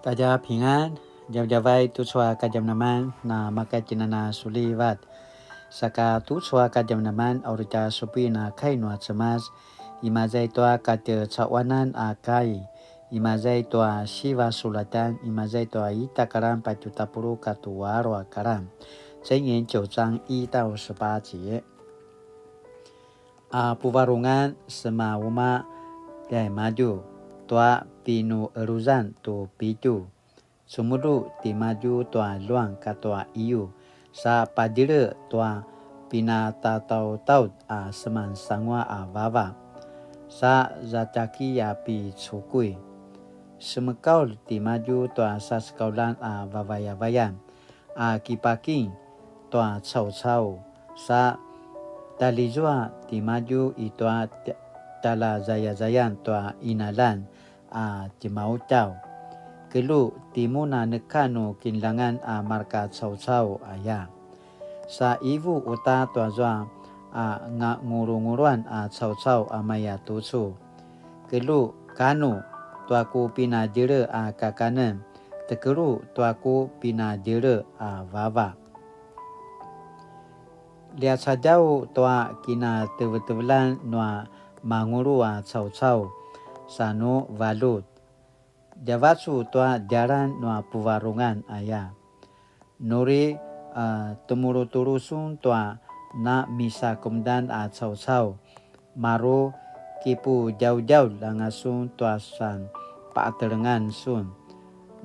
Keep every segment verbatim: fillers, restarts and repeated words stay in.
大家平安, djavadjavay tucu a kadjamadjaman na maka tjinana sulivat. Saka tucu a kadjamadjaman a uri tja supin a kai nua Cemas, imaza i tua katjecaquanan a kai, imaza i tua siva sulatan, imaza i tua ita karan patju tapuluq katua alu a karan. 箴言九章一到十八節. A puvarungan sema umaq tjaimadju tua pinueluzan tu pitju. Cemulju timadju tua luang katua iyu, sa padjele tua pinatatautaut a seman sanguaq a vava, sa zatjaki a picukuy. Semekaulj timadju tua sasekauljan a vavayavayan a kipaking tua caucau, sa talizua timadju i tua tj-, talazayazayan tua qinaljan a tjemautjaw. Kelju, timun a neka nu kinljangan a marka caucau aya. Sa ivu uta tuazua a ngangulunguluan a caucau a maya tucu. Kelju, kanu, tua ku pinadjele a kakanen, tekelju tua ku pinadjele a vava. Liacadjau tua kinatevetevelan nua mangulu a caucau, sa nu valjut. Djavacu tua djalan nua puvarungan aya. Nuri, a, temulutulu sun tua na misakemedan a caucau, maru kipudjaudjaulj anga sun tua san paqatelengan sun.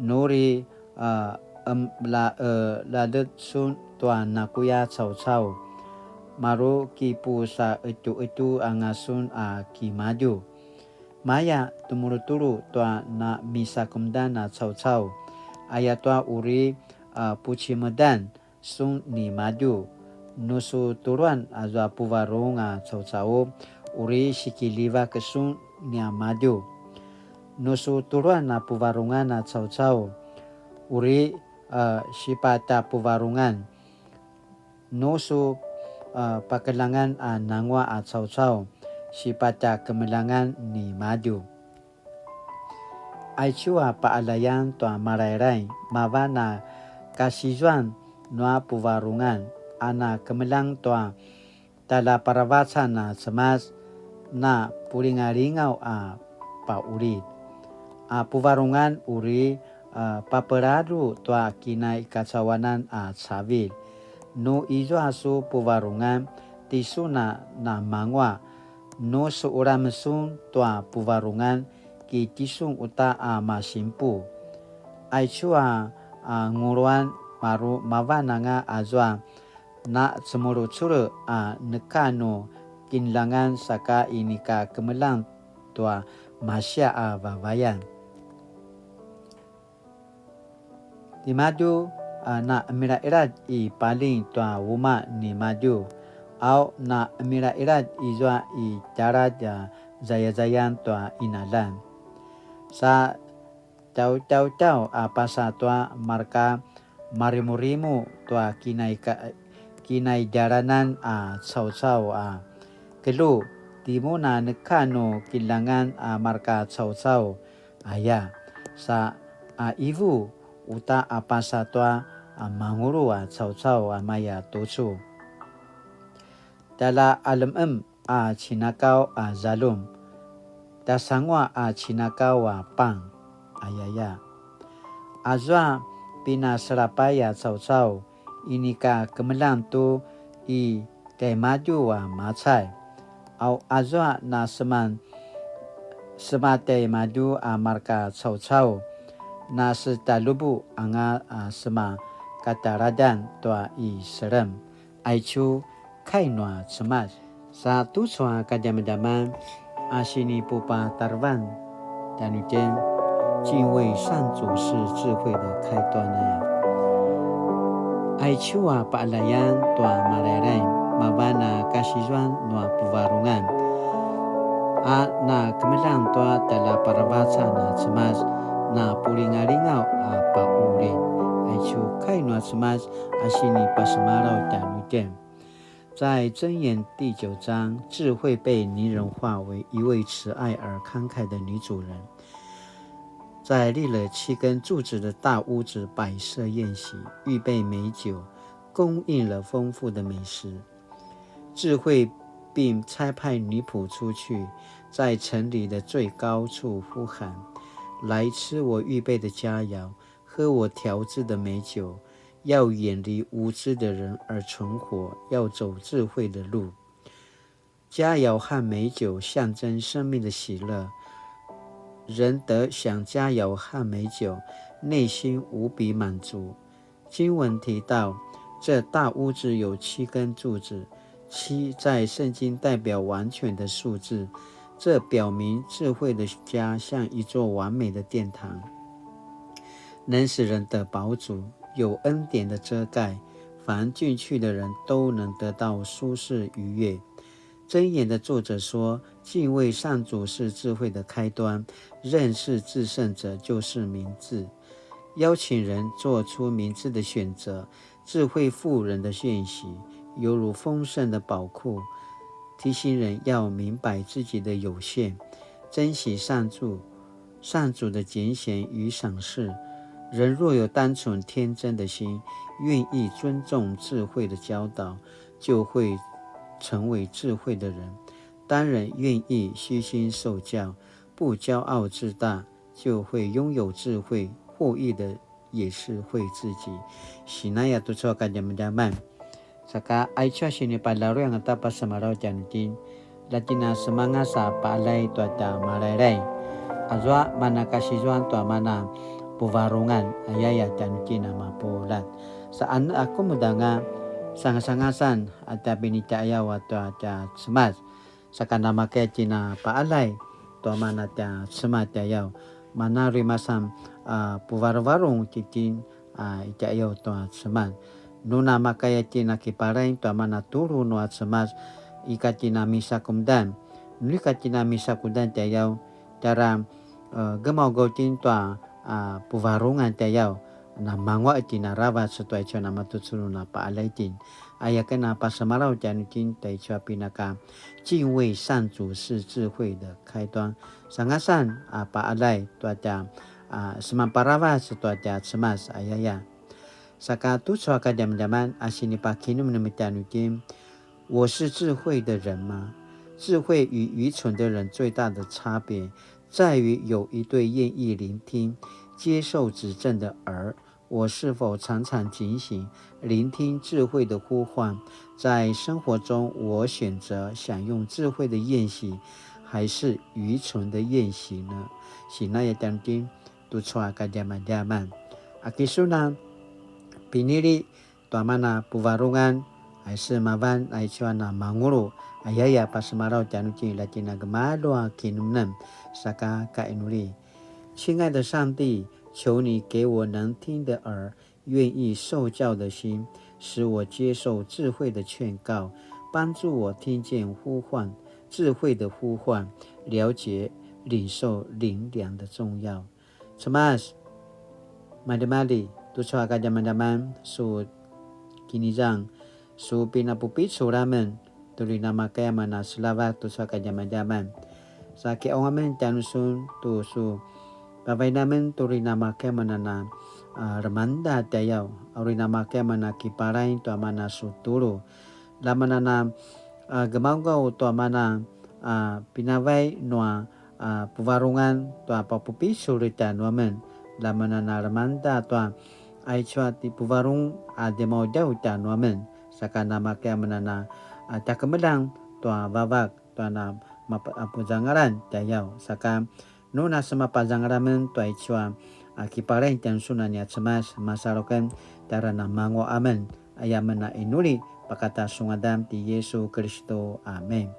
Nuri, a, em-, la-, e-, ladet sun tua nakuya caucau, maru kipusaqetjuqetju anga sun a kimadju. Maya temulutulu tua na misakemedan a caucau, ayatua uri, a, pucimedan sun nimadju. Nu su tuluan azua puvarung a caucau, uri sikiljivak sun niamadju. Nu su tuluan a puvarungan a caucau, uri, a, sipatapuvarungan. Nu su, a, pakeljangan a nanguaq a caucau, sipatakemeljangan nimadju. Aicu a paqaljayan tua Malailai, mavan a kasizuan nua puvarungan, a na kemeljang tua tjaljaparavacan a Cemas, na pulingalingaw a paqulid. A puvarungan uri, a, papelalju tua kinaikacauanan a cavilj. Nu izua su puvarungan, tisun a namanguaq. Nu suqelam sun tua puvarungan, ki tisun uta a masimpu. Aicu a, a, nguluan maru mavan anga azua na cemuluculu a neka nu kinljangan saka inika kemeljang tua masiaq a vavayan. Timadju, a, na qemilaqiladj i paling tua umaq nimadju, au na qemilaqiladj izua i tjaladj a zayazayan tua qinaljan. Sa tjautjautjau a pasa tua marka marimurimu tua kinaika-, kinaidjalanan a caucau a kelju, timun a neka nu kiljangan a marka caucau aya, sa a ivu uta a pasa tua a mangulu a caucau a maya tucu. Tjala alemem a cinakaw a zaljum, tasanguaq a cinakaw a pang, ayaya. Azua pinaselapay a caucau, inika kemeljang tu i tjaimadju a macay. Au azua na seman, sema tjaimadju a marka caucau, na setaljubu anga a sema katjaladjan tua i selem. Aicu kai nua Cemas. Sa tucu a kadjamadjaman a sinipupatarevan tjanuitjen, 敬畏上主是智慧的開端 aya. Aicu a paqaljayan tua Malailai, mavan a kasizuan nua puvarungan, a na kemeljang tua tjaljaparavacan a Cemas, na pulingalingaw a paqulid. Aicu kai nua Cemas, a sinipasemalaw tjanuitjen. 在箴言第九章，智慧被擬人化為一位慈愛而慷慨的女主人。在立了七根柱子的大屋子摆设宴席，预备美酒，供应了丰富的美食。智慧并差派女仆出去，在城里的最高处呼喊：“来吃我预备的佳肴，喝我调制的美酒，要远离无知的人而存活，要走智慧的路。”佳肴和美酒象征生命的喜乐，人得享佳肴和美酒，内心无比满足。经文提到，这大屋子有七根柱子，七在圣经代表完全的数字，这表明智慧的家像一座完美的殿堂，能使人得饱足，有恩典的遮盖，凡进去的人都能得到舒适愉悦。箴言的作者说，敬畏上主是智慧的开端，认识至圣者就是明智。邀请人做出明智的选择，智慧妇人的讯息犹如丰盛的宝库，提醒人要明白自己的有限，珍惜上主上主的拣选与赏赐。人若有单纯天真的心，愿意尊重智慧的教导，就会成为智慧的人。当人愿意虚心受教，不骄傲自大，就会拥有智慧，获益的也是会自己。Sinaya tucu a kadjamadjaman. Saka aicu a sinipalaruy angata pasemalaw tjanuitjen, la tjen a semangas a paalay tua tja malaylay. Azua mana kasizuan tua mana puvarungan, ayaya tjanuitjen a mapuljat. Sa ane a kemudanga sangasangasan a tja pinitjayaw a tua tja Cemas. Saka namakaya tjen a paalay tua mana tja Cemas tjayaw. Mana uri masan a puvaruvarung titjen a itjayaw tua Cemas. Nu namakaya tjen a kipalay tua mana tulu nua Cemas, ika tjen a misakudan. Nu ika tjen a misakudan tjayaw, tjara, e, gemaugaw tjen tua, a, puvarungan tjayaw. Namanguaq tjen aravac tua aicu a namatucu nu na paalay tjen. Aya ken a pasemalaw tjanuitjen taicu a pinaka, 敬畏上主是智慧的开端. Sangasan a paalay tua tja, a, semanparavac tua tja Cemas, ayaya. Saka tucu a kadjamadjaman a sinipakinemnem tjanuitjen, 我是智慧的人吗？智慧与愚蠢的人最大的差别，在于有一对愿意聆听、接受指正的耳。我是否常常警醒，聆听智慧的呼唤？在生活中，我选择享用智慧的宴席，还是愚蠢的宴席呢？Sinaya tjanuitjen tucu a kadjamadjaman. Aki sun a pinili tua mana puvarungan, ai se mavan, aicu a namangulu, ayaya pasemalaw tjanuitjen la tjen a gemalju a kinemnem, saka kainuli. 亲爱的上帝，求你给我能听的耳，愿意受教的心，使我接受智慧的劝告，帮助我听见呼唤，智慧的呼唤，了解领受灵粮的重要。Cemas, maljimalji, tucu a kadjamadjaman, su kinizang, su pinapupicul amen, tu uri namakaya mana selavak tucu a kadjamadjaman. Sa kiqaung amen tjanusun tu su pavain amen tu uri namakaya mana na, a, lemangeda tjayaw, a uri namakaya mana kipalay tua mana su tulu. La mana na, a, gemaugaw tua mana, a, pinavay nua, a, puvarungan tua papupicul tjanuamen. La mana na lemangeda tua aicu a ti puvarung a djemaudjaw tjanuamen. Saka namakaya mana na, a, tjakemeljang tua vavak tua na map-, a, puzangalan tjayaw. Saka nu na semapazangal amen tua aicu a, a, kipalay tjanusun a nia Cemas, masalu aken tjara namanguaq amen, aya amen a inuli, pakata su ngadan ti Yesu Kiristu. Amen.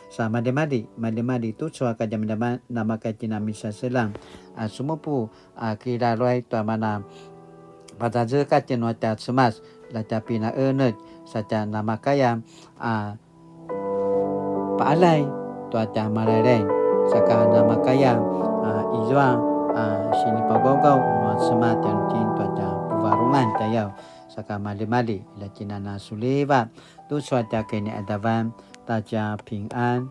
Sa maljimalji, maljimalji tucu a kadjamadjaman, namakaya tjen a misaseljang, a, sumupu, a, kilaluay tua mana pazazekatj nua tja Cemas, la tja pinaenetj, sa tja namakaya, a, paalay tua tja malaylay, saka namakaya, a, izua, a, sinipagawgaw nua Cemas tjanuitjen tua tja puvarungan tjayaw, saka maljimalji, la tjen a na suliva, tucu a tja kiniqadavan, ta tja pingan,